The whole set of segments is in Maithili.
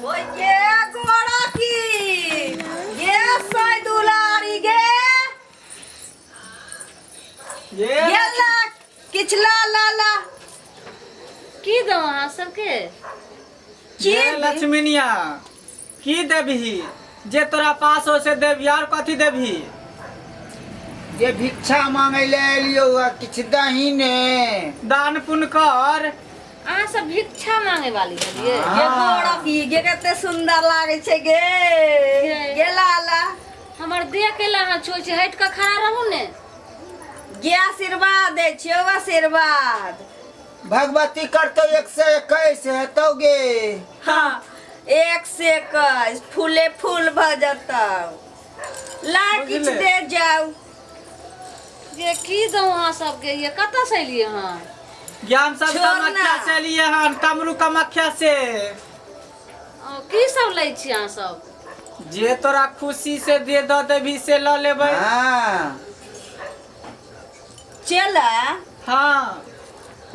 ओए ये गोरा की ये साई दुलारी गे। ये ये ला किछ ला ला ला। की दो अहाँ सबके? की ये लक्ष्मीनिया की देबही? जे तोरा पास हो से देबही, और कथी देबही? जे भिक्षा मांगे ले एलियो आ किछु दही ने। दान पुण्य कर। अहाँ सब भिक्षा मांगे वाली हलिए? ये गोरा की गे कते सुंदर लागे छै गे। गे ला ला। हमर देह के ला अहाँ छुए छी, हटि कऽ खड़ा रहू ने। गे आशीर्वाद दै छियौ, आशीर्वाद। भगवती करतौ 121 हेतौ गे। हाँ, 121 फूले फूल भऽ जतौ। ला किछु बुझले। दे जाउ। ये की दौ अहाँ सबके? ये कतऽ से एलियै हँ? ज्ञान सब छोड़ ना। कामाख्या से लिए हन, कमरू कामाख्या से। ओ, की सब लै छी अहाँ सब? जे तोरा खुशी से दे दऽ देबही से लऽ लेबै। हाँ। चेला। हाँ।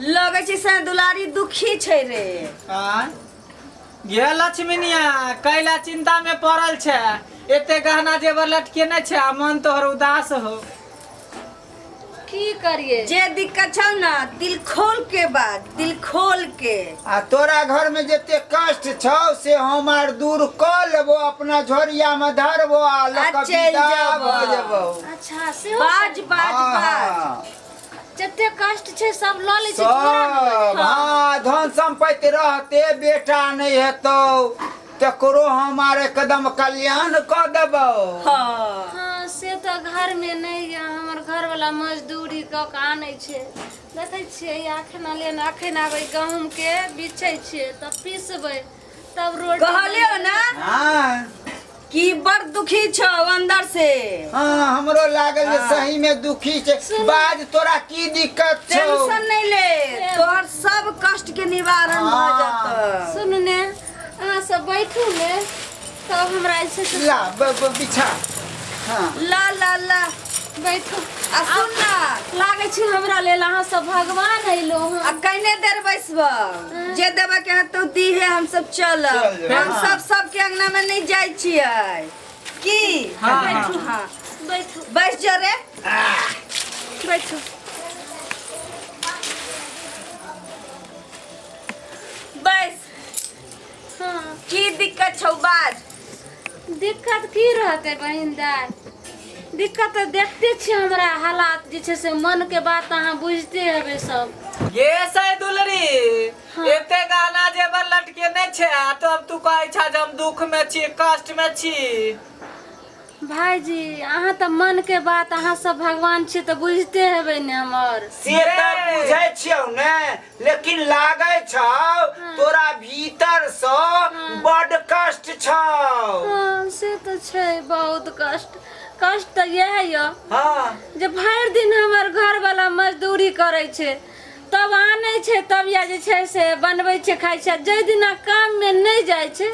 लगै छै से दुलारी दुखी छै रे। आँय गे लक्ष्मीनिया, कैला चिंता में पड़ल छै? एते गहना जेवर लटकेने छै आ मन तोहर उदास हो। की करिए? जे दिक्कत छौ ना दिल खोल के बात, दिल खोल के। आ तोरा घर में जते कष्ट छौ से हम आर दूर कऽ लेबो, अपना झोरिया में धरबो आ लऽ कऽ आ चलि विदा जेबो। भऽ जेबो। अच्छा सेहो बाज बाज हाँ, बाज। हाँ। जते कष्ट छै सब लऽ लै छै झोरा मे। सब हाँ, धन संपत्ति रहते बेटा नहीं हेतौ तकरो हम आर एकदम कल्याण कऽ देबौ। हाँ। हाँ से तऽ घर में नहीं यऽ, हमर घर वाला मजदूरी कऽ के आनै छै। देखै छियै अखन अलियै ने, अखन आबै गहूँम के बिछै छियै तब पिसबै तब रोटी। कहलियौ ना। हाँ। कि बड़ दुखी छौ अंदर से। हाँ, हमरो लागल जे हाँ। सही में दुखी छै। बाज तोरा की दिक्कत छौ? टेंशन नहीं ले, तोहर सब कष्ट के निवारण भऽ हाँ। जतौ। सुनू ने, अहाँ सब बैठू ने तब हमरा जे छै से। ला बिछा। हाँ। ला ला ला। बैठू। आ सुन ना, लागै छै हमरा लेल अहाँ सब भगवान अयलहुँ हँ। आ कने देर बैसब, जे देबे के हेतौ दीहे, हम सब चलब। चल जेबै। हम सब सबके अंगना में नहीं जाइ छियै की। हाँ, हाँ। बैठू। हाँ। बैठू। बैस जा रे। बैठू। बैस। हाँ। की दिक्कत छौ बाज? दिक्कत की रहतै बहिन दाय, दिक्कत तऽ देखते छियै हमरा हालात जे छै से, मन के बात अहाँ बुझिते हेबै सब। गे सै दुलरी, हाँ। एते गहना जेवर लटकेने छै आ तब तू कहै छा जे हम दुख में छी, कष्ट में छी। भाईजी अहाँ तऽ मन के बात, अहाँ सब भगवान छियै तऽ बुझिते हेबै ने हमर। से तऽ बुझै छियौ ने, लेकिन लागै छौ तोरा भीतर सँ बड कष्ट छौ। हाँ से तऽ छै बहुत कष्ट। कष्ट तऽ इएह यऽ हाँ। जे भरि दिन हमर घरवाला मजदूरी करै छै तब आनै छै, तब या जे छै से बनबै छै खाइ छै। जाहि दिना काममे नहि जाइ छै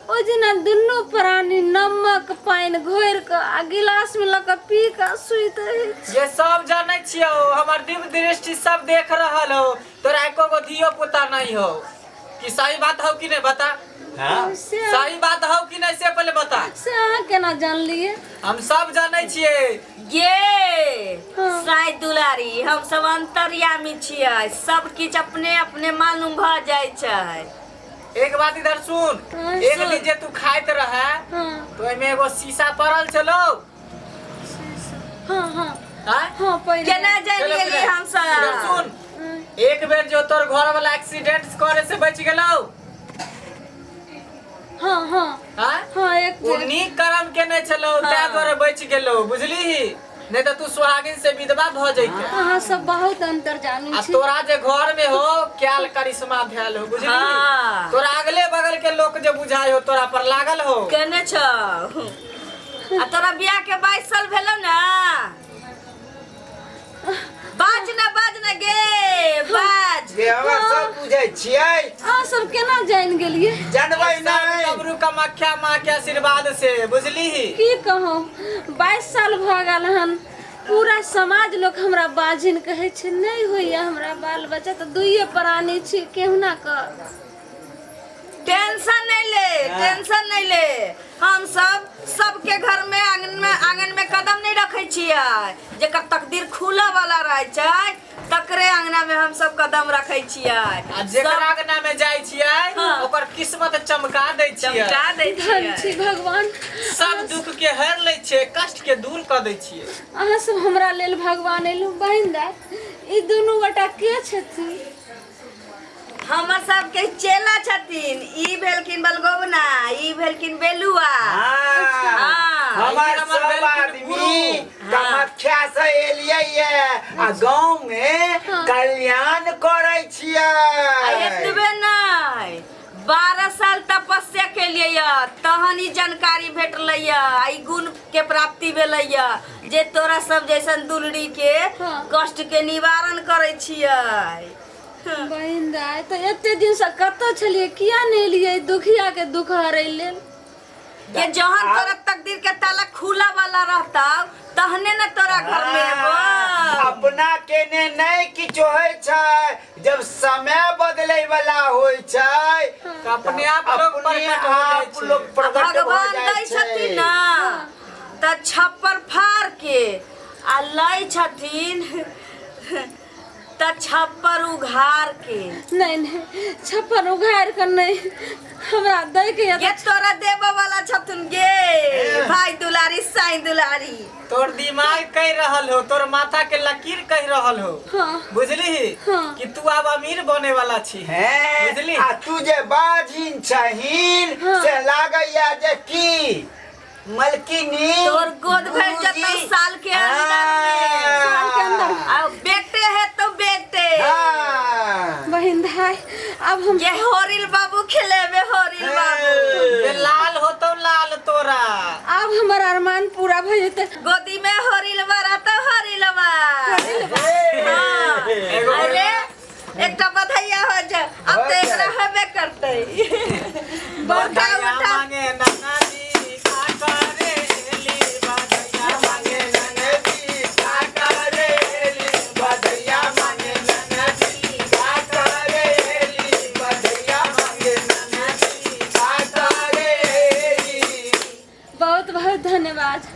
ओहि दिना दुनू प्राणी नमक पानि घोरि कऽ आ गिलासमे लऽ कऽ पी कऽ सुति रहै छै। जे सब जानै छियौ, हमर दिव्य दृष्टि सब देख रहल हो, तोरा एको गो धियो पुता नहीं हो। कि सही बात हो कि नहीं बता? हाँ। से सही बात हो कि नहीं से पहले बता। से अहाँ केना जानलियै? हम सब जानै छियै। गे हाँ। साई दुलारी, हम सब अंतर्यामी छियै, सब किछु अपने अपने मालूम भऽ जाइ छै। एक बात इधर सुन। हाँ, एक सुन। दिन जे तू खाइत रहे हाँ। तो ओहिमे एगो शीशा पड़ल छलो। हाँ हाँ। आँय? हाँ पड़ि गेल। केना जानि चलो गेलियै फिर। हम इधर सब? सुन, हाँ। एक बेर जो तोर घर वाला एक्सीडेंट करे से बच गेलौ। हाँ हाँ। आँय? हाँ एक ओ बेर। नीक कर्म केने छलौ ताहि दुआरे बचि गेलौ, बुझलीही? नहीं तो तू सुहागिन से विधवा भ जैते। अहाँ सब बहुत अंतर्जामी आ छी। तोरा जे घर में हो क्याल करिश्मा भेल हो, बुझली? हाँ। तोरा अगले बगल के लोग जे बुझाय हो तोरा पर लागल हो। केने छौ? आ तोरा बियाह के 22 साल भेलौ ना? बाज ना, बाज ना गे, बाज। जे हमरा सब बुझै छियै। अहाँ सब केना जानि गेलियै? जानबै नहि। कमरू कामाख्या माँ के आशीर्वाद से, बुझली? की कहूँ, 22 साल भऽ गेल हन, पूरा समाज लोक हमरा बाझिन कहै छै। नहि होइए हमरा बाल बच्चा, तऽ दुइए प्राणी छी केहुना कऽ। टेंशन नहीं ले, टेंशन नहीं ले। हम सब सबके घर में आंगन में कदम नहीं रखे छियै। जेकर तकदीर खुला वाला रहे छै तकरे अंगना में हम सब कदम रखे छियै। आ जेकर अंगना में जाइ छियै हाँ। ओकर किस्मत चमका दै छियै। चमका दै धन छियै। छी भगवान। सब दुख के हर लै छियै, कष्ट के दूर कऽ दै छियै। अहाँ सब हमरा लेल भगवान एलहुँ। बहिन दाय, ई दुनू गोटा के छथिन? हमर सबके चेला छथिन। ई भेलखिन बलगोबना, ई भेलखिन बेलुआ। हाँ, हाँ। हमर ई हमर सब भेलखिन आदमी गुरु। कामाख्या से एलियै ये आ गाँव में कल्याण करै आ छियै। एतबे नहि, 12 साल तपस्या केलियै यऽ तहन ई जानकारी भेटलै यऽ आ ई गुण के प्राप्ति भेलै यऽ जे तोरा सब जैसन दुलरी के हाँ। कष्ट के निवारण करै छियै। बहिन दाय, तऽ एते दिन से कतऽ छलियै? किया नहि एलियै दुखिया के दुख हरै लेल? ये जहन तोरा तकदीर के ताला खुला वाला रहता तहने न तोरा घर में एबो। अपना केने नहीं किछु होइ छै, जब समय बदले वाला होइ छै तऽ अपने आप लोग अपने प्रकट हो जाइ आप छै। लोग प्रकट हो भगवान जाइ दै छै। छथिन ना तऽ छप्पर फाड़ के आ लै छथिन तऽ छप्पर उघार के। नहीं नहीं, छप्पर उघार के नहीं, हमरा दै के ये तोरा देबऽ वाला छथुन गे भाई दुलारी, साईं दुलारी। तोर दिमाग कह रहल हो, तोर माथा के लकीर कह रहल हो। हाँ। बुझली हाँ। कि तू आब अमीर बने वाला छी। हैं? बुझली? आ तू जे बाजिन छहीन हाँ। से लागैया जे की मलकिनी तोर गोद भर गुरुजी। जतौ साल के अंदर में। साल के अंदर। आ बेटे है तो बेटे। हाँ। बहिन भाई, अब हम ये होरिल बाबू खेलेबे, होरिल बाबू। जे लाल होतौ लाल तोरा। आब हमर अरमान पूरा भऽ जेतै। गोदी में होरिल बा तो होरिल बा। हाँ। एगो अरे एकटा बधैया हो जा, अब तो एकरा हेबे करतै। उठा बधैया उठा। मांगे नाना जी का करेली, बधैया मांगे नाना जी का करेली, बधैया मांगे नाना जी का करेली, बधैया मांगे नाना जी का करेली। बहुत बहुत धन्यवाद।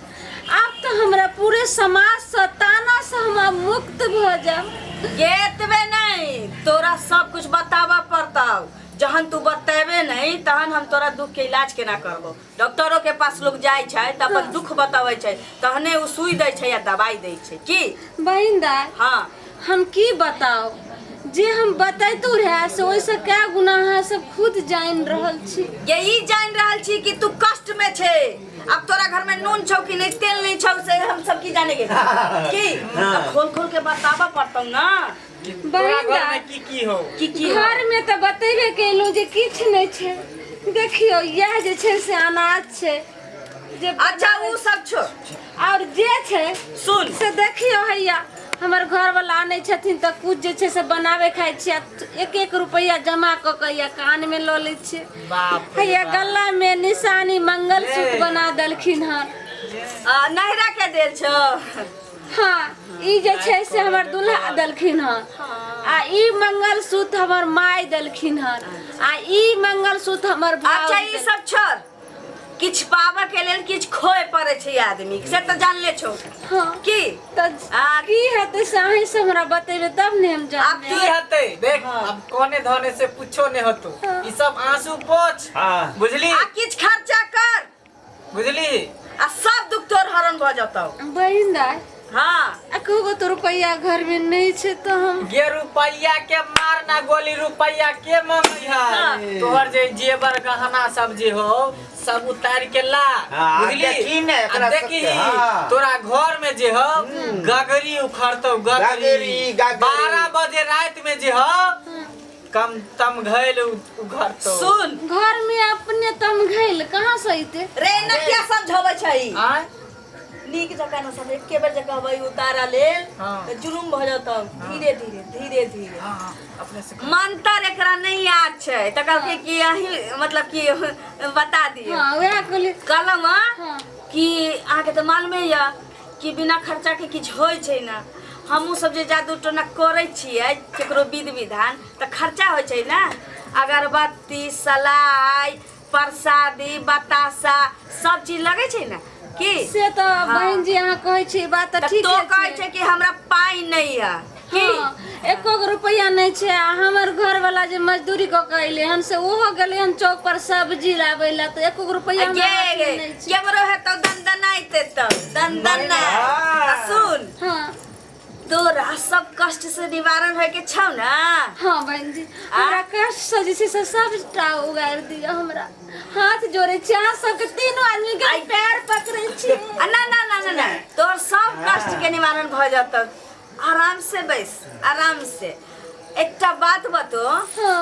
आब तो हमरा पूरे समाज से ताना से हम आब मुक्त भऽ जायब। ये एतबे नहीं, तोरा सब कुछ बताबऽ पड़तौ। जहन तू बतेबे नहीं तहन हम तोरा दुख के इलाज केना करबो। डॉक्टरों के पास लोग जाइ छै तऽ अपन दुख बतबै छै तहने ओ सुई दै छै या दवाई दै छै की। बहिन दाय, हाँ। हम की बताउ, जे हम बतैतु रहे से ओहिसँ कए गुना अहाँ सब खुद जानि रहल छी। ये ई जानि रहल छी कि तू कष्ट में छै। अब तोरा घर में नून छौ कि नहीं, तेल नहीं छौ, से हम सब की जानेंगे की। तो खोल खोल के बताबऽ पड़तौ ना। तोरा बहिन घर दाय, में की की हो? की की हो? घर में तऽ बतेबे केलहुँ जे किछु नहि छै। देखियौ इएह जे छै से अनाज छै जे। अच्छा उ सब छोड़, और जे छै सुन से देखियौ हैया हमर घरवला आनै छथिन तऽ कुछ जे छै से बनाबै खाइ छियै। एक एक रुपैआ जमा कऽ कऽ या कानमे लऽ लै छियै, बाप रे हैया बाप। गलामे निशानी मंगलसूत्र ए। बना देलखिन हन। आ, नैहरा के देल छौ? हाँ, ई जे छै से हमर दूल्हा देलखिन हन, आ ई मंगलसूत्र हमर माय देलखिन हन, आ ई मंगलसूत्र हमर भाउज अच्छा ई सब छोड़, किछु पाबऽ के लेल किछु खोए पड़ै छै आदमी से तऽ जानले छौ। हाँ। की तऽ आ की हेतै से अहीं से हमरा बतेबै तब ने हम आब जानबै। की हेतै देख, अब कोने धने से कुछो नहीं होतो। ई सब आंसू पोछ। हाँ। बुझली? आ किछु खर्चा कर। बुझली? आ सब दुख तोर हरण भऽ जतौ। बहिन दाय, हाँ। एको गो तो रुपैआ घर में नहीं छै तो हम गे रुपैया के मारना गोली, रुपैया के मंगई है। तोहर जे जेवर गहना सब जे हो सब उतार के ला। हाँ, बुझली? देखी ने एकरा आ देखी सबके, हाँ। तोरा घर में जे हो गगरी उखड़तौ, गगरी। गगरी, गगरी। 12 बजे रात में जे हो कम तम घैल उखड़तौ। सुन, घर में अपने तम घैल कहाँ से अइते? रे ना क्या समझाबै छै? आँय? नीक जकाँ न समझ, एके बेर जे कहबै उतारा लेल हाँ। तऽ जुलुम भऽ जतौ। धीरे धीरे धीरे धीरे। हाँ, हाँ, अपने से मंत्र एकरा नहीं याद छै तऽ कहलकै कि अहीं मतलब कि बता दियौ। हाँ, वएह कहलियै। कहलहुँ हाँ। कि अहाँके तऽ मालूमे यऽ कि बिना खर्चा के किछु होइ छै ने। हमहूँ सब जे जादू टोना करै छियै केकरो विध विधान तऽ खर्चा होइ छै ने। अगरबत्ती, सलाई, प्रसादी बतासा सब चीज लगै छै ने की से तऽ हाँ। बहिन जी अहाँ कहै छी बात तऽ तऽ ठीक तो कहै छै कि हमरा पाइ नहि है की हँ, एको गो रुपैआ नहि छै आ हमर घरवाला जे मजदूरी कऽ के अयलै हन से ओहो गेलै हन चौक पर सब्जी लाबै लए तऽ एको गो रुपैआ हमरा गे हाथमे गे नहि छै केमरो हेतौ दनदनाइते तब दनदना हाँ। आ सुन हँ तोरा सब कष्ट से निवारण होय के छौ ना हाँ बहन जी हमरा कष्ट से जे छै से सबटा उगारि दिअ हमरा हाथ जोड़ै छी अहाँ सबके तीनू आदमी के पैर पकड़ै छी आ ना ना ना ना ना तोहर सब कष्ट के निवारण भऽ जतौ आराम से बैस आराम से एकटा बात बतो हाँ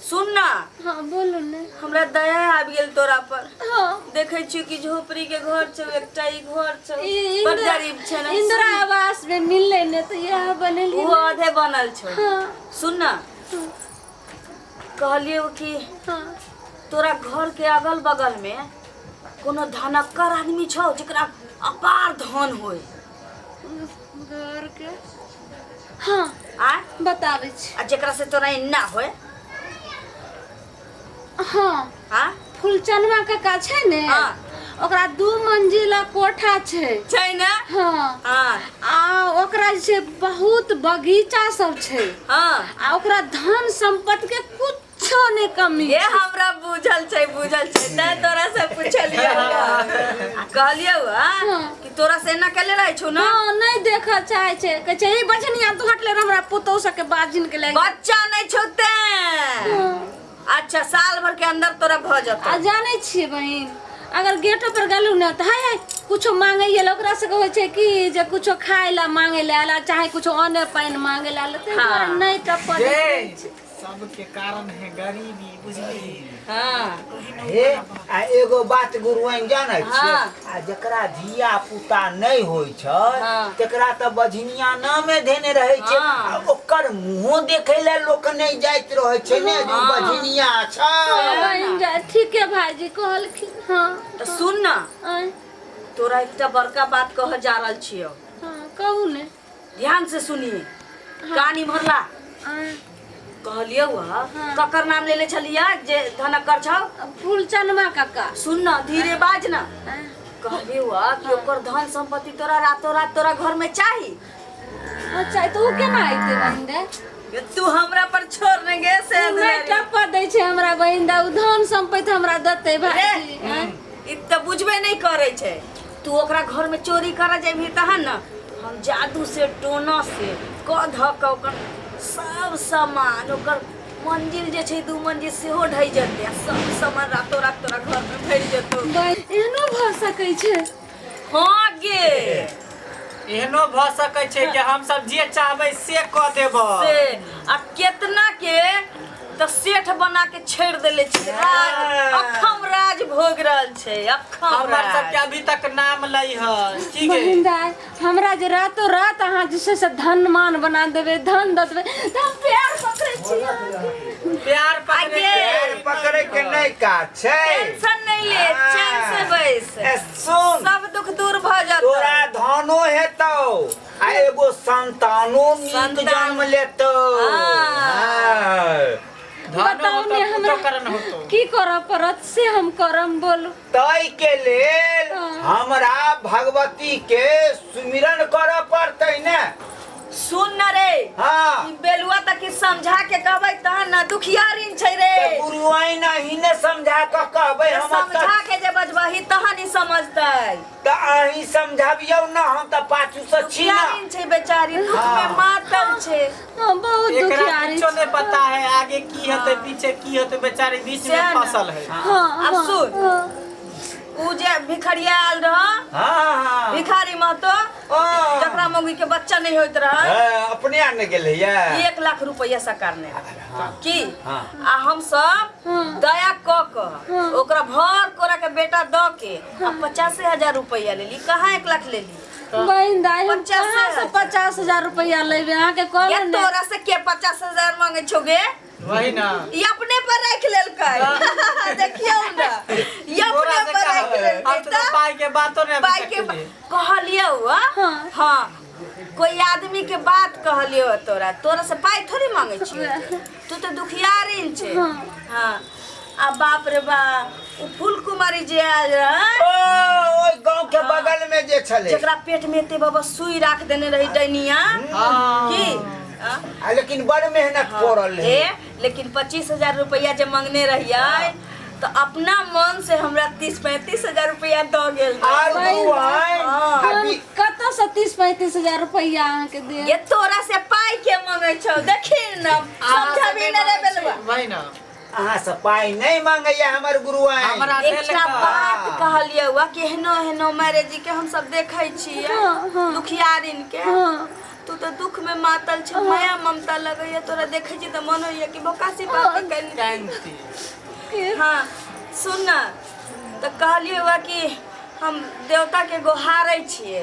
सुन ना हाँ बोलू ने हमरा दया आबि गेल तोरा पर हाँ देखै छियो कि झोपड़ी के घर छौ एकटा ई घर छौ ई बड़ इंदिरा गरीब छै ने इंदिरा आवास में मिललै ने तऽ इएह बनेलियै ओहो आधे बनल छौ हाँ सुन ना कहलियौ कि हाँ तोरा घर के अगल बगल में कोनो धनक्कर आदमी छौ जेकरा अपार धन होय घर के हाँ आ बताबै छी आ जेकरा से तोरा इन्ना होय हाँ आ फुलचनवा काका छै ने हाँ। ओकरा दू मंजिला कोठा छै छै ने हाँ हाँ आ ओकरा जे छै बहुत बगीचा सब छै हाँ आ ओकरा धन संपत्ति के कुछो नहि कमी ये हमरा बुझल छै बुझल छै तैं तोरा से पुछलियौ आ कहलियौ हाँ। कि तोरा से एना केले रहै छौ ना हाँ नहीं देखऽ चाहे छै कहै छै ई बचनिया तू हटले रह, हमरा पुतोहु सबके बाजिन के लागि बच्चा नहीं छौ तैं हाँ। अच्छा साल भर के अंदर तोरा भऽ जतौ आ जानै छियै बहिन अगर गेटो पर गेलहुँ ने तऽ हाय हाय कुछो मांगैए लए ओकरा से कहै छै कि जे कुछो खाय लए मांगै लए आयल चाहे कुछो अने पानि मांगै लए आयल ताहि दुआरे हाँ। नहि टपऽ दैत रहै छै। सबके कारण है गरीबी बुझली हाँ हे आ एगो बात गुरुआइन जानै छियै हाँ। आ जकरा धिया पुता नहि होइ छै हाँ। तकरा तऽ बझनिया नामे धेने रहै छै हाँ। आ ओकर मुँहो देखै लए लोक नहि जाइत रहै छै ने जे हाँ। बझनिया छै बहिन जा ठीके भाईजी कहलखिन हँ तऽ सुन ना आँय तोरा एकटा बड़का बात कहऽ जा रहल छियौ हँ कहू ने ध्यान से सुनी कान इम्हर ला आँय कहलियौ हाँ। ककर नाम लेले छलियै जे धनकर छौ फूलचनमा काका सुन ना धीरे बाज ना आँय कहलियौ कि ओकर धन संपत्ति तोरा रातों रात तोरा घर में चाही अच्छा तऽ ओ केना अयतै बहिन दै ये तू हमरा पर छोड़ ने गे से ओ नहि टप्पा दै छै हमरा बहिन दै ओ धन संपत्ति हमरा देतै भाईजी आँय ई तऽ बुझबे नहि करै छै तू ओकरा घर में चोरी करऽ जेबही तहन ने हम जादू से टोना से कऽ धऽ कऽ ओकर सब सामान ओकर मंजिल जे छै दू मंजिल सेहो ढहि जेतै आ सब सामान रातो रात तोरा घर में भरि जेतौ एहनो भऽ सकै छै हाँ गे एहनो भऽ सकै छै कि हम सब जे चाहबै से कऽ देब से आ केतना के तऽ सेठ बना के छोड़ि देले छै राज अखम राज भोग रहल छै अखम हमर राज सबके अभी तक नाम लै है ठीक है बहिन दाय हमरा जे रातो रात अहाँ जे छै से धनमान बना देबै धन दऽ देबै तऽ हम प्यार पकड़ै छी अहाँके। प्यार पकड़े आगे। पैर पकड़े के नहि काज छै टेंशन नहीं ले चैन से बैस ए, सुन सब दुख दूर भऽ जेतौ तोरा धनो हेतौ आ एगो संतानो नीक संतान। जन्म लेतौ हाँ। हाँ। धनो बताउ होतो ने हमरा पुतो करण होतो की करऽ पड़त से हम करम बोलू ताहि के लेल हाँ। हमरा भगवती के सुमिरन करऽ पड़तै ने सुन न रे हाँ ई बेलुआ तक ई समझा के कहबै तहन न दुखियारिन छै रे तऽ गुरुआइन अहीं ने समझा कऽ कहबै तऽ हम समझा के जे बजबही तहन ई समझतै तऽ अहीं समझाबियौ ने हम तऽ पाछू से छी ना दुखियारिन छै बेचारी दुख में मातल छै हाँ बहुत एकरा दुखियारी कुछो छी नहीं पता है आगे की होते पीछे की होते बेचारी बीच सएह में ना। फसल है हाँ आब हाँ, सुन। हाँ। उ जे भिखरिया आयल रह हाँ हाँ भिखारी महतो ओ। जकरा मौगी के बच्चा नहीं होइत रह हाँ, अपने आने गेलै 1 लाख रुपया सरकार ने की हाँ। आ हम सब हाँ। दया क क हाँ। ओकरा भर कोरा के बेटा द के आ 85,000 रुपया लेली कहाँ 1 लाख लेली बहिन दाय हम 50 कहाँ से 50,000 रुपया लेबै अहाँके ये कहलहुँ ने तोरा से के 50,000 मांगे छौ गे वही ना ई अपने पर रख लेलकै देखियौ ने ई अपने तोरा से पर कहा रख लेलकै हम तो पाई के बातो ने पाई के कहलियौ हाँ। हाँ कोई आदमी के बात कहलियौ तोरा तोरा से पाई थोड़ी मांगे छियौ तू तो दुखियारिन छै हाँ। हाँ आ बाप रे बा उ फूल कुमारी जे आयल रहे ओ ओहि गांव के बगल में जे छले जेकरा पेट में एते बाबा सुई राख देने रही डैनिया हाँ। की आ? आ लेकिन बड़ मेहनत पड़ल है ए लेकिन 25,000 रुपया जे मंगने रहियै तो अपना मन से हमरा 30-35 हजार रुपया दऽ गेल आर गुआइन हाँ। हम कतऽ से 30-35 हजार रुपैआ अहाँके देब? ये तोरा से पाई के मंगे छौ, देखी न, समझबी न रे बेलुआ। वही ना। अहाँ से पाइ नहीं मांगैया हमर गुरुआइन। हमरा एकटा देलक। बात कहलियै हुआ कि एहनो एहनो मैरेज के हम सब देखै छियै हाँ, हाँ। दुखियारिन के। हाँ। तू तो दुख में मातल छ, माया ममता लगैया तोरा, देखै छी तऽ मन होइया कि बोकासी बात कनि कैंती। हाँ, सुन न, तऽ कहलियै हुआ कि हम देवता के गोहारै छियै।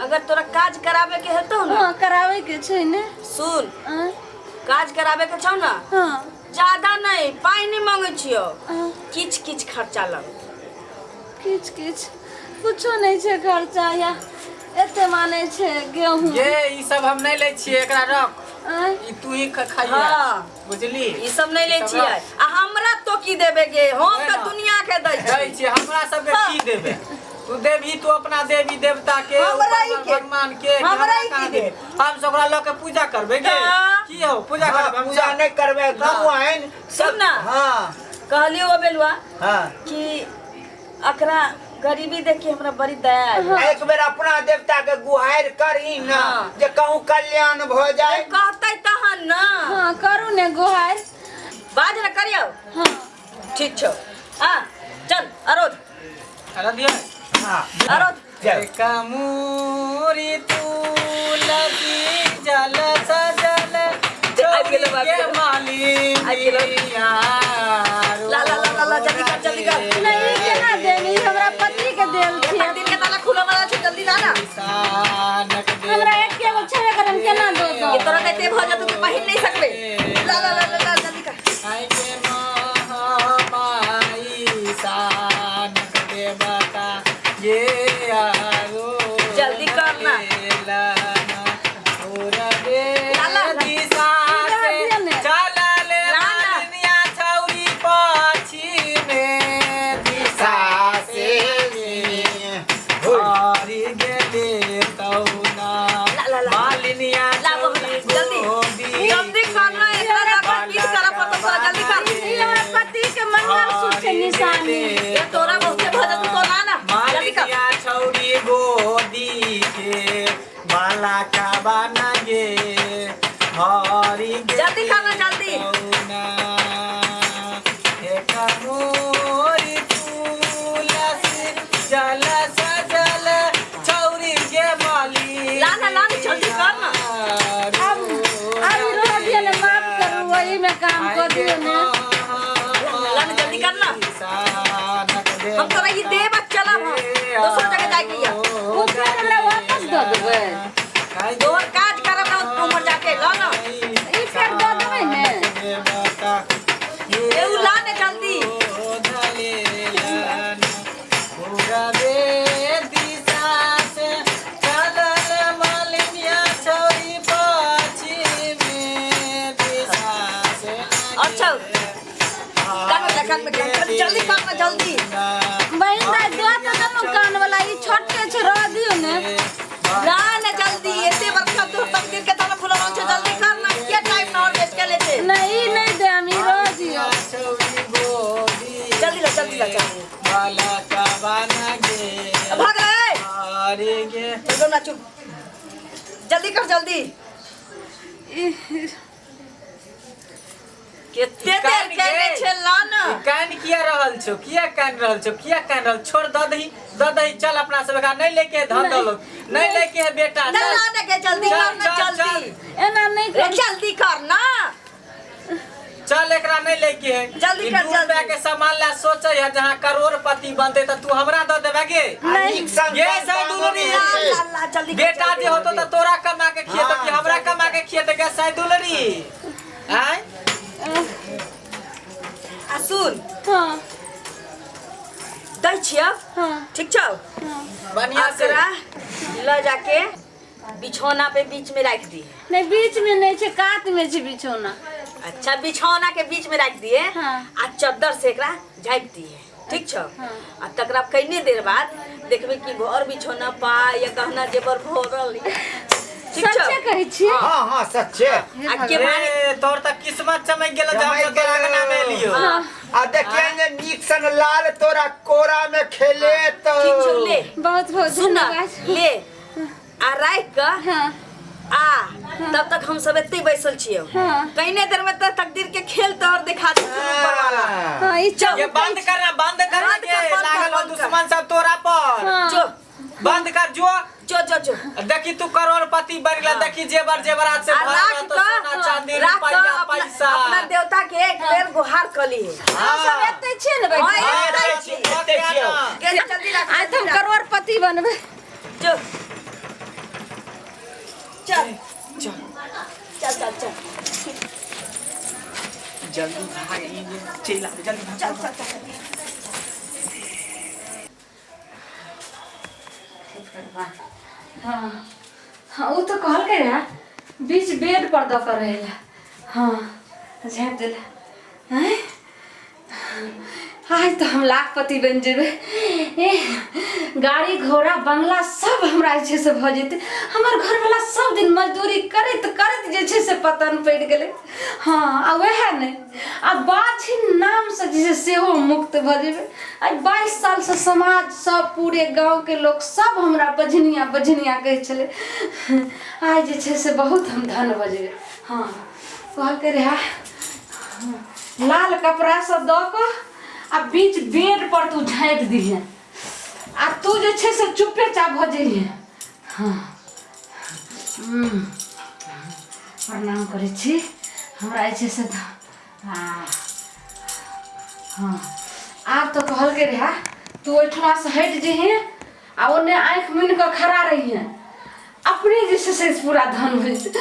अगर तोरा काज कराबे के हेतौ ने। हाँ, कराबै के छै ने। सुन। आँय? काज कराबे के छौ ने। हाँ। ज्यादा नहीं, पाइ नहीं मांगे छियौ। हाँ। किछ किछ खर्चा लगतौ। किछ किछ कुछो नहि छै खर्चा, या एते मानै छै गेहूँ। ये ई सब हम नहीं लै छियै, एकरा रख। आँय? ई तू ही खाइहे। बुझली? ई सब नहीं लै ई सब छियै। रख। आ हमरा तो की देबे गे? हम वही तऽ ना। दुनिया के दै दै छी। छियै, हमरा सबके की देबे तू? देबही तू अपना देवी देवता के, हमरा ई ऊपर के- भगवान के कि हमरा ई कहाँ की देबही? हम सब ओकरा लऽ के पूजा करबै गे? की हो पूजा हाँ, करबै हम पूजा सब? नहीं करबै गुरुआइन। सुन ना। कहलियै ओ बेलुआ कि एकरा गरीबी देख के हमरा बड़ी दया आयल। एक बेर अपना देवता के गुहार करही ना जे कहूँ कल्याण भ जाए। कहतै तहन ना। हाँ, करू ने गुहार। बाज न करियौ। हाँ। ठीक छौ, हाँ, चल अरोध। अरे दिया। हाँ। अरोध। चल। कमूरी तुलसी जल सजल आबि गेलौ, आबि के गेलौ। मालिनी आबि गेलौ। ला ला ला ला ला, जल्दी कर, जल्दी कर। नहीं, ई केना देब? ई हमरा पति के देल छै। दिन के ताला खुला वाला छै, जल्दी ला ना। हमरा एके गो छेबे करम, केना दो दो? ये तोरा कते भऽ जेतौ कि पहिन नहीं सकबे। ला ला ला ला ला, जल्दी कर। के महामाई सानक देवता ये आरो जल्दी कर ना। ला ला, ला, ला। दिशा से दिया ने। चलल ला, ना। मालिनिया छौरी पछिमे दिशा से हारी गेले तौना ला, ला, ला। मालिनिया ला, बाबू, ला, छौरी जल्दी। गोदी जल्दी कर ना, एकरा लगा की करऽ पड़तौ तोरा, जल्दी कर। ई हमरा पति के मंगलसूत्र छै, निशानी। ये तोरा बहुते भऽ जेतौ, तो ला ना, जल्दी कर। मालिनिया छौरी गोदी के बाला का बना गे हरी गे। जल्दी कर ना, जल्दी। तौना। एक मोरी तुलसी जल सजल छौरी के माली। ला ना, ला ना, जल्दी कर ना। अब अब ई रह दियो ने, माफ करू, वही में काम कर दियो ने। ला ना, जल्दी कर ना। हम तोरा ई देब आ चलब हम दोसर जगह जाके या। ओ फेर हमरा वापस दऽ देबै? तोहर काज करब ना उमर जाके, ला ना। ई फेर दऽ देबै ने? ए उ ला ना जल्दी। अच्छा, कान में कान में कान, जल्दी कर ना, जल्दी। बहिन दाइ, दऽ तऽ देलहुँ कान वाला, ई छोटे छै, रह दियो ने। ला ना जल्दी, एते बरखा तोहर तकदीर के ताला खुलल छै, जल्दी कर ना, किया टाइम ना और वेस्ट के लेते। नहीं, ई नहि देब, ई रह दियो। जल्दी ला, जल्दी ला, जल्दी। भाग रे, एकदम ना, चुप, जल्दी कर, जल्दी। केते देर केने छै, ला ना। कान किया रहल छौ? किया कान रहल छौ? किया कान रहल? छोड़, दऽ दही, दऽ दही, चल। अपना सब एकरा नहीं लेके, धन दौलत नहीं लेके है बेटा। ना। चल। ला ना के, जल्दी चल, कर ना। चल, जल्दी। एना नहि रे कर। जल्दी कर ना। चल, एकरा नहीं लेके है। जल्दी ई कर, दू जल्दी। रुपया के सामान ला सोचे है, जहाँ करोड़पति बनते त तू हमरा दऽ देबे गे? नहीं। नीक संतान ये सब दुलरी। ला ला ला, जल्दी कर, बेटा जल्दी। जे होतो त तोरा कमा के खिएतो कि हमरा कमा के खिएते गे साई दुलरी? आय? आ सुन। हाँ। दै छियौ। हाँ। ठीक छौ? हाँ। बढ़िया से। एकरा ल जाके बिछौना पे बीच में राख दी। नहि, बीच में नहि छै, कात में छै बिछौना। अच्छा बिछौना के बीच में रख दिए। हाँ। आ चद्दर से एकरा झाँप दिए, ठीक छौ? आ तकरा कइने देर बाद देखबे कि घर बिछौना पा या गहना जेवर भरल या। ठीक छौ? सच्चे कहै छियै? हाँ हाँ, सच्चे। आ के मारे ए, तोर त किस्मत चमक गेलो जब चमक से तोरा गेलो। अंगना में लियो। हाँ। आ देखिए ने नीक सन लाल तोरा कोरा में खेले तो। ठीक छौ, ले। बहुत बहुत सुन ना, धन्यवाद। ले आ राख के। हाँ। आ तब तक हम सब एते बैसल छियै। हाँ। कइने देर में तो तकदीर के खेल तोहर दिखा दे ऊपर वाला। हाँ, ई चल। ये बंद करना, बंद करना। बंद कर, के बंद कर, लागल हो बंद कर। दुश्मन सब तोरा पर। हाँ। जो। बंद कर, जो। जो जो जो। देखी तू करोड़पति बन गेला। देखी जेवर जेवरात से आ भरल राख रहतो, के सोना चांदी राख के रुपया अपना पैसा। अपना देवता के एक बेर गुहार कली है। हम सब एते छियै ने बैठल? हाँ, एते हाँ, छियै, एते छियै। के जल्दी राख। आइ तऽ हम करोड़पति बनबै। जो, चल चल। चल चल चल। जल्दी भाग, ई चल आ, जल्दी भाग। चल चल चल। हाँ हाँ, ओ तऽ कहलकै रहए बीच बेड पर दऽ कऽ रहै लए। हाँ, झाँपि देले। आँय, आइ तऽ हम लाखपति बनि जेबै। ए, गाड़ी घोड़ा बंगला सब हमरा जे छै से भऽ जेतै। हमर घरवला सब दिन मजदूरी करैत करैत जे छै से पतन पड़ि गेलै। हाँ, आ वएह नहि, आ बाझिन नामसँ जे छै सेहो मुक्त भऽ जेबै। आइ 22 सालसँ समाज सब, पूरे गाँवके लोक सब हमरा बझनिया बझनिया कहै छलै। आइ जे छै से बहुत हम धन भऽ जेबै। हाँ, कहलकै रहए लाल कपड़ा सब दऽ कऽ आ बीच बेड पर तू झाँपि दिहे आ तू जे छै से चुपे चाप भऽ जइहे। हाँ, प्रणाम करै छी। हमरा जे छै से हाँ हाँ, आब तऽ कहलकै रहए तू ओहिठुमासँ हटि जइहे आ ओन्ने आँखि मुनि कऽ खड़ा रहिहे, अपने जे छै से पूरा धन भऽ जेतै।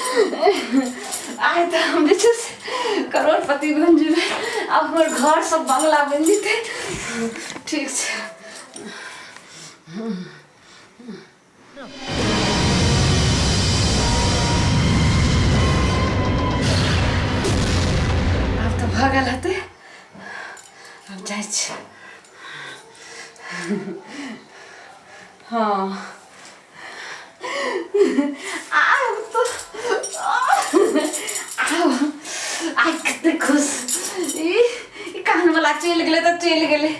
आइ तऽ हम जे छै से करोड़पति बनि जेबै आ हमर घर सब बंगला बनि जेतै। ठीक छै। आब तऽ भऽ गेल हेतै, आब जाइ छी। हाँ, आब तऽ आब आइ कते खुश। ई ई कानवला चलि गेलै तऽ चलि गेलै,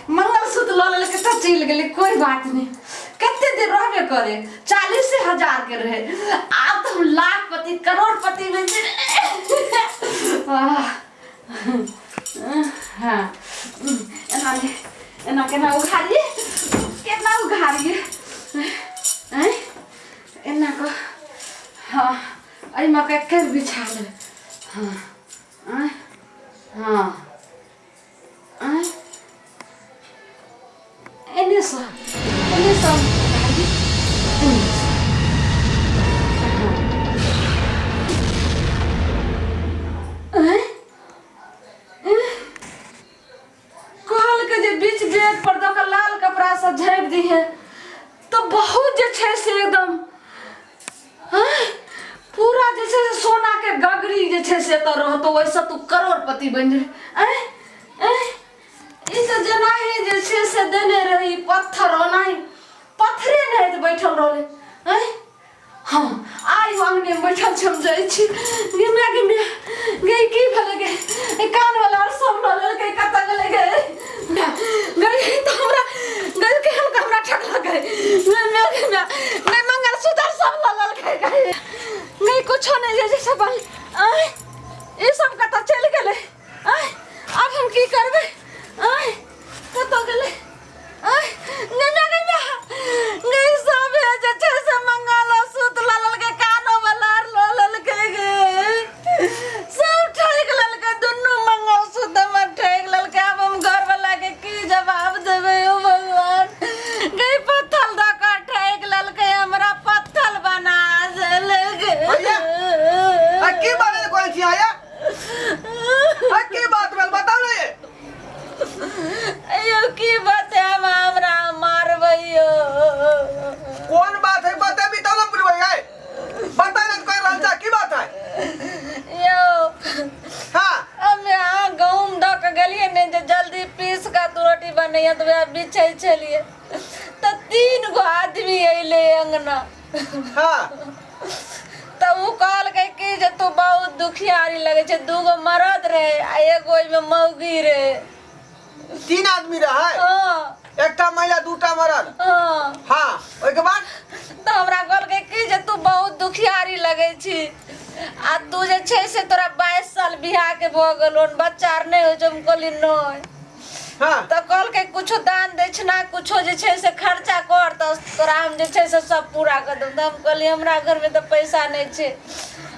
मंगलसूत्र लऽ लेलकै तऽ चलि गेलै, कोइ बात नहि। कते देर रहबे करे, 40,000 के रहे। आब तऽ हम लाखपति करोड़पति बनि जेबै। आह, हाँ, एना नहि, एना केना उघारिए, केना उघारिए? आँय, एना कऽ। हाँ, एहिमे कऽ एके बिछा लेबै। हाँ, आँय, हाँ, आँय, एनेसँ एनेसँ उघारिए, एनेसँ। आँय, कहलकै जे बीच बेड पर दऽ कऽ लाल कपड़ासँ झाँपि दिहे तऽ बहुत जे छै से एकदम आँय, पूरा जे छै से सोनाके गगरी जे छै से एतऽ रहतौ, ओहिसँ तू करोड़पति बनि जेबही। आँय आँय, ई तऽ जेनाही जे छै से देने रही पत्थर, ओनाही पत्थरे नहि बैठल रहलै। आँय, हाँ, आइ अंगने में बैठल छी, हम जाइ छी। गे माय, गे माय, गे की भेलै गे? ए कान वाला और सब लऽ लेलकै, कतऽ गेलै गे? गे तऽ हमरा गे केहन के हमरा ठकलकै। गे माय, गे माय, गे मंगलसूत्र सब लऽ लेलकै। गे गे, कुछो नहि जे छै से बन। आँय, ई सब कतऽ चलि गेलै? आँय, आब हम की करबै? आँय, कतऽ गेलै? आँय, नहि नहि नहि नहि, सब हे जे छै से मंगलसूत्र लऽ लेलकै, कानो वाला आर लऽ लेलकै गे, सब ठकि लेलकै, दुनू मंगलसूत्र हमर ठकि लेलकै। आब हम घरवला के की जवाब देबै? ओ भगवान, गई पत्थर दऽ कऽ ठकि लेलकै हमरा, पत्थर बना देलकै। भैया, आ की बात है कोई छी आया? आ की बात भेल, बताउ ने ये। अयो, की बतायब, हमरा मारबै यौ। कोन बात है, बतेबी तब ने बुझबै है। बता ने कोई रहल छा, की बात है? यौ। चपाती बनैया तऽ वएह बिछै छलियै तऽ तीन गो आदमी अयलै अङ्गना। हाँ। तऽ ओ कहलकै कि जे तू बहुत दुखियारी लगै छै। दूगो मरद रहै आ एगो ओहिमे मौगी रहै। तीन आदमी रहै? हँ। एकटा महिला, दूटा मरद? हँ। हाँ, ओहिके बाद? तऽ हमरा कहलकै कि जे तू बहुत दुखियारी लगै छी आ तू जे छै से तोरा 22 साल बियाहके भऽ गेलौ, बच्चा आर नहि होइ छौ। हम कहलियै नहि। हाँ। तऽ कहलकै कुछो दान दक्षिणा कुछो जे छै से खर्चा कर तऽ तोरा हम जे छै से सब पूरा कर देब। तऽ हम कहलियै हमरा घरमे तऽ पैसा नहि छै।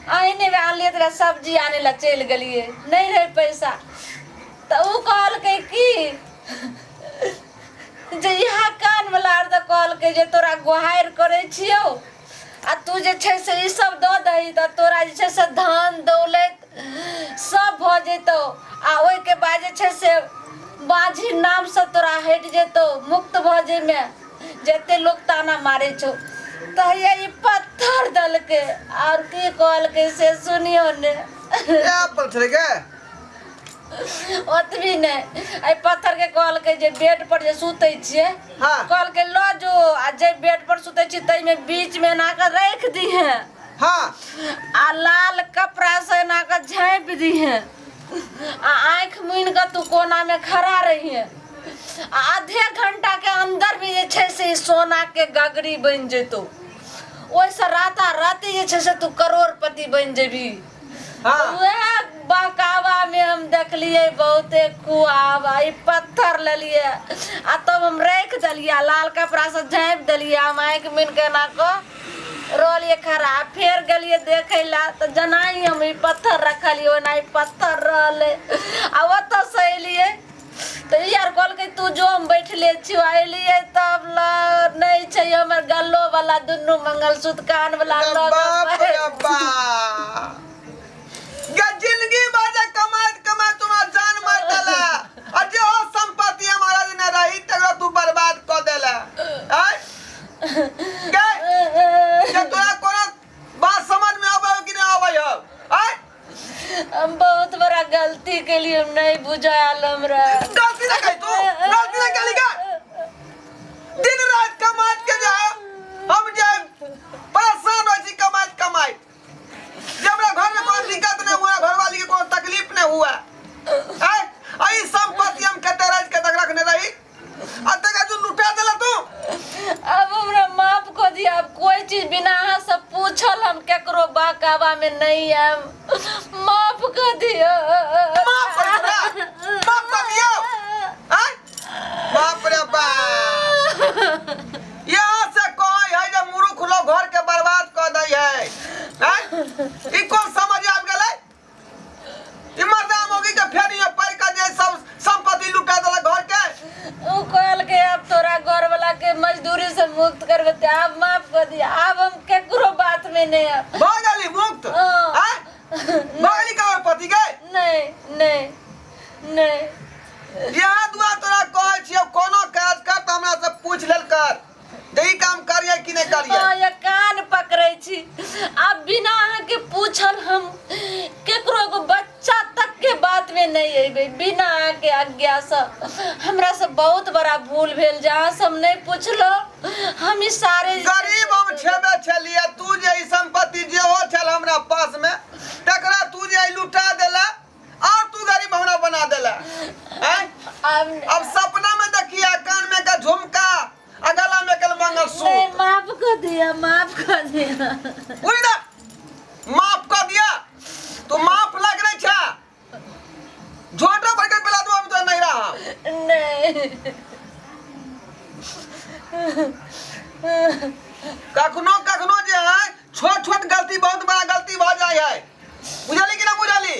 अहिने आनलियै तऽ सब्जी आनै लए चलि गेलियै, नहि रहै पैसा। तऽ ओ कहलकै कि जे इएह कानवला आर तऽ कहलकै जे तोरा गोहारि करै छियौ आ तू जे छै से ई सब दऽ दही तऽ तोरा जे छै से धन दौलति सब भऽ जेतौ आ ओहिके बाद जे छै से बाझी नामसँ तोरा हटि जेतौ, मुक्त भऽ जेमे, जते लोक ताना मारै छौ। तऽ हैया ई पत्थर देलकै आओर की कहलकै से सुनियौ ने। एप्पल छलै के? ओतबी नहि, एहि पत्थर के कहलकै जे बेड पर जे सुतै छियै, हाँ। कहलकै लऽ जो आ जे बेड पर सुतै छी ताहिमे बीच मे एना कऽ राखि दीहे। हाँ। आ लाल कपड़ा से एना कऽ झाँपि दीहे आ आँखि मुनि कऽ तू कोना मे खड़ा रहिहे आ आधे घंटा के अंदर भी जे छै से ई सोना के गगरी बनि जेतौ, ओहिसँ राता राति जे छै से तू करोड़पति बनि जेबही। हाँ। वएह बहकावा में हम देखलियै बहुते खुआब आ ई पत्थर लेलियै आ तब हम राखि देलियै आ लाल कपड़ा से झाँपि देलियै। हम आँखि मुनि कऽ एना कऽ रहलियै खड़ा आ फेर गेलियै देखै लए तऽ जेनाही हम ई पत्थर रखलियै ओनाही पत्थर रहलै। आ ओतऽसँ एलियै तऽ ई आर कहलकै तू जो, हम बैठले छियौ। एलियै तब ल नहि छै हमर गल्लो वाला दुनू मंगलसूत्र कान वाला लऽ कऽ। बाप रे बाप, गे जिंदगी बाजे कमाइत कमाइत तुम्हारा जान मार देला आ जे हो संपत्ति हमारा देने रही तकरा तू बर्बाद कऽ देला। आय गे, जे तोरा कोनो बात समझ में आबै हो कि नहि आबै हो? आय। हम बहुत बड़ा गलती केलिए, हम नहीं बुझायल हमरा। गलती ना कही तू, गलती ना करी का? दिन रात कमाइत के जाए हम जे परेशान होइ छी कमाइत कमाइत, जे हमरा घर में कोनो दिक्कत नहीं हुआ, घरवाली के कोनो तकलीफ नहीं हुआ। आय आ ई संपत्ति हम कते रात के तक रखने रही आ तक जो लुटा देला तू। अब हमरा माफ कर दिया। अब कोई चीज बिना अहाँ से पूछल हम केकरो बहकावा में नहीं आयब, माफ कर दिया। माफ कर दिया, माफ कर दिया। आय बाप रे बाप, यहाँ से कहे है जे मूर्ख लोग घर के बर्बाद कर दै है। आय ई कौन समझ आबि गेलै? ई मर्दा मौगी के फेर ये पैर का जे सब संपत्ति लुटा देलक घर के। उ कहलकै अब तोरा घर वाला के मजदूरी से मुक्त करबे ते आब माफ कर दिया, आब हम केकरो बात में नहीं आब। भऽ गेली मुक्त? हाँ। आय भऽ गेली करोड़पति गे? नहीं नहीं नहीं। यहाँ दुआ तोरा कहै छियौ, कोनो काज कर तऽ हमरा से पूछि लेल कर जे ई काम करियै कि नहि करियै। हाँ, ये कान पकड़ै छी, आब बिना अहाँके पूछल हम केकरो एगो बच्चा तक के बात में नहीं अयबै बिना अहाँके आज्ञा से। हमरा से बहुत बड़ा भूल भेल जे अहाँ से हम नहीं पुछलहुँ। हम ई सारे गरीब हम छेबे छलियै, तू जे ई संपत्ति जे हो छल हमरा पास में तकरा तू जे ई लुटा देला और तू गरीब हमरा बना देला। आँय? अब अब सपना में देखिए कान में का झुमका आ गला में कल मंगलसूत्र। नहीं, माफ कर दिया, माफ कर दिया। उड़ी ना, माफ कर दिया। तू माफ लग रही छा, झोटो भर के पिला दू हम तो नहीं रहा। नहीं। कखनो कखनो जे है छोट छोट गलती बहुत बड़ा गलती भऽ जाइ है, बुझली कि ना बुझली?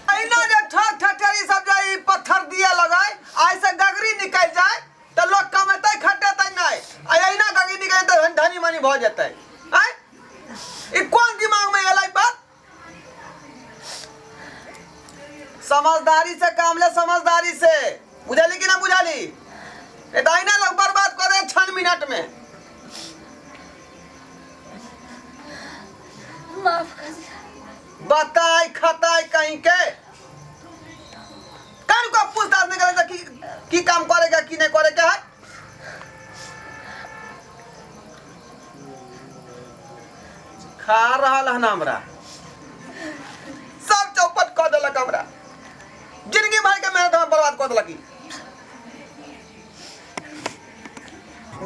अहिना जे ठक ठठेरी सब जे ई पत्थर दिए लगै आ एहिसँ गगरी निकलि जाय तऽ लोक कमेतै खटेतै नहि, आ अहिना गगरी निकलि जेतै धनी मनी भऽ जेतै। आँय, ई कोन दिमागमे एलै बात? समझदारी से काम ले, समझदारी से, बुझली कि ना बुझली? ए तऽ अहिना लोग बर्बाद कऽ दे क्षण मिनट में। माफ कर दिया। बताई खताई कहीं के कान को पूछताछ नहीं करे की की काम करे। की नहि करे के है। खा रहल हन हमरा, सब चौपट कऽ देलक हमरा, जिंदगी भर के मेहनत हम बर्बाद कऽ देलक ई।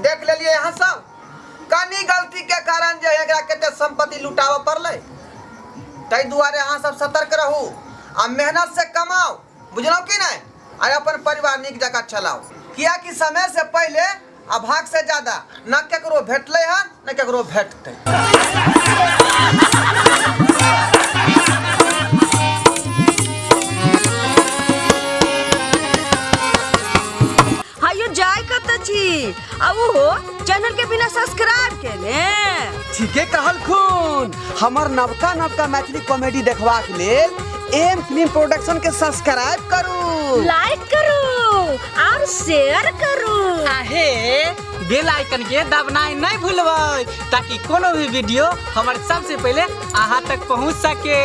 देख लेलियै अहाँ सब, कनी गलती के कारण जे एकरा कते संपत्ति लुटाबऽ पड़लै। ताहि दुआरे अहाँ सब सतर्क रहू आ मेहनत से कमाउ, बुझलहुँ कि नहि, आ अपन परिवार नीक जकाँ चलाउ, कियाकि समय से पहिले आ भाग से ज्यादा न केकरो भेटलै हन न केकरो भेटतै। हायो जाय कत छी आ ओहो चैनल के बिना सब्सक्राइब केने। ठीके कहलखुन, हमर नवका नवका मैथिली कॉमेडी देखबाक लेल एम फिल्म प्रोडक्शन के सब्सक्राइब करू, लाइक करू और शेयर करू। आहे बेल आइकन के दबनाइ नहीं भूलबै ताकि कोनो भी वीडियो हमर सबसे पहले अहाँ तक पहुँच सके।